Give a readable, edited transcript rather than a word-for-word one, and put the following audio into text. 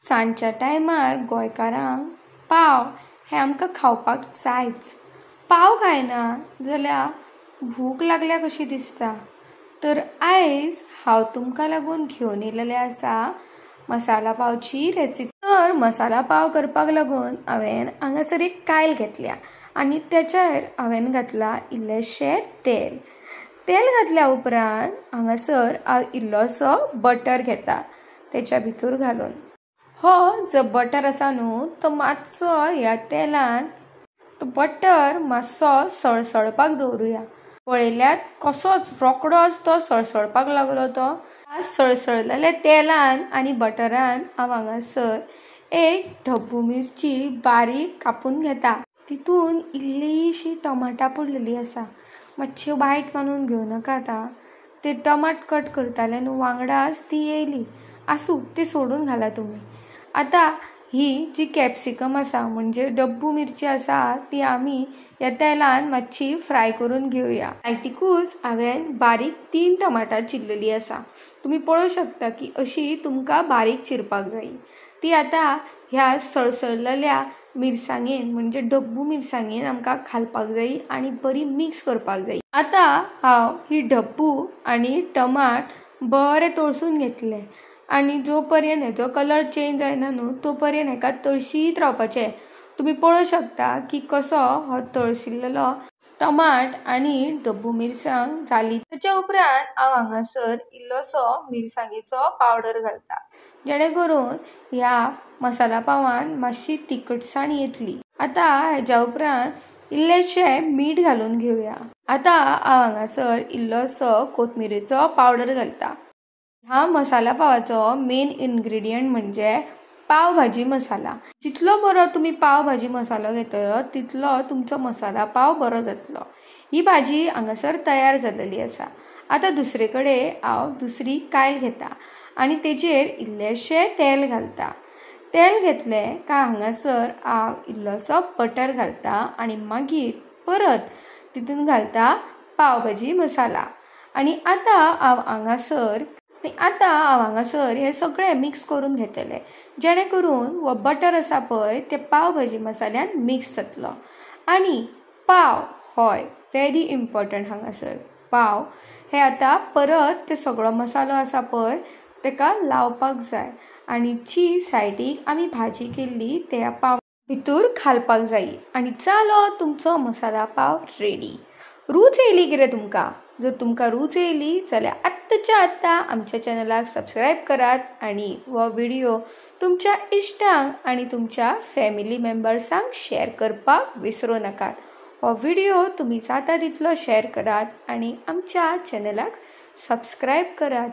सांजच्या टायमार गोंयकारांक पाव हे आमकां खावपाक जायच। पाव खायना जाल्यार भूक लागल्या कशी दिसता। तर आयज हांव तुमकां लागून घेवन येयलेलें आसा मसाला पावची रेसिपी। तर मसाला पाव करपाक लागून हांवें हांगासर एक कायल घेतल्या आनी तेचेर हांवें घातला इल्लेशें तेल। तेल घातल्या उपरांत हांगासर हांव इल्लोसो बटर घेता तेच्या भितर घालून। हो जो बटर आसा न्हू तो मातसो ह्या तेलान तो बटर मातसो सळसळपाक दवरुया। पळयल्यात कसोच रोकडोच तो सळसळपाक लागलो। तो सळसळलेल्या तेलान आनी बटरान हांव हांगासर एक ढब्बू मिरची बारीक कापून घेता। तितून इल्लीशी टमाटां पडलेली आसा, मातशें वायट मानून घेवं नाका। आतां ते टमाट कट करताले न्हू वांगडाच ती येयली, आसूं ती सोडून घाला तुमी। आतां ही जी कॅप्सिकम आसा म्हणजे डब्बू मिरची आसा ती आमी ह्या तेलान मातशी फ्राय करून घेवया। सायडीकूच हांवें बारीक 3 टमाटां चिरलेली आसा, तुमी पळोवंक शकता की अशी तुमकां बारीक चिरपाक जाय। ती आतां ह्या सळसळलेल्या मिरसांगेन म्हणजे डब्बू मिरसांगेन आमकां घालपाक जाय आनी बरी मिक्स करपाक जाय। आतां हांव ही डब्बू आनी टमाट बरें तळसून घेतलें आनी जो पर्यंत हेजो कलर चेंज जायना न्हू तो पर्यंत हेका तळशीत रावपाचें। तुमी पळोवंक शकता की कसो हो तळशिल्लो टमाट आनी डब्बू मिरसांग जाली। तेच्या उपरांत हांव हांगासर इल्लोसो मिरसांगेचो पावडर घालता, जेणे करून ह्या मसाला पावान मातशी तिखटसाण येतली। आतां हेज्या उपरांत इल्लेशें मीठ घालून घेवया। आतां हांव हांगासर इल्लोसो कोथमिरेचो पावडर घालता। ह्या मसाला पावाचो मेन इन्ग्रेडियंट म्हणजे पाव भाजी मसाला। जितलो बरो तुमी पाव भाजी मसालो घेतलो तितलो तुमचो मसाला पाव बरो जातलो। ही भाजी हांगासर तयार जाल्लेली आसा। आतां दुसरे कडेन हांव दुसरी कायल घेता आनी तेजेर इल्लेशें तेल घालता। तेल घेतलें काय हांगासर हांव इल्लोसो बटर घालता आनी मागीर परत तितून घालता पाव भाजी मसाला। आनी आतां हांव हांगासर हें सगळें मिक्स करून घेतलें, जेणे करून हो बटर आसा पळय ते पाव भाजी मसाल्यान मिक्स जातलो। आनी पाव हय व्हेरी इम्पॉर्टंट, हांगासर पाव हे आतां परत ते सगळो मसालो आसा पळय तेका लावपाक जाय आनी जी सायडीक आमी भाजी केल्ली त्या पाव भितर घालपाक जाय आनी जालो तुमचो मसाला पाव रेडी। रूच येयली कितें तुमकां? जर तुमकां रूच येयली जाल्यार आत्ताच्या आत्तां आमच्या चॅनलाक सबस्क्रायब करात आनी हो व्हिडिओ तुमच्या इश्टांक आनी तुमच्या फॅमिली मेंबर्सांक शेअर करपाक विसरूं नाकात। हो व्हिडिओ तुमी जाता तितलो शेअर करात आनी आमच्या चॅनलाक सबस्क्रायब करात।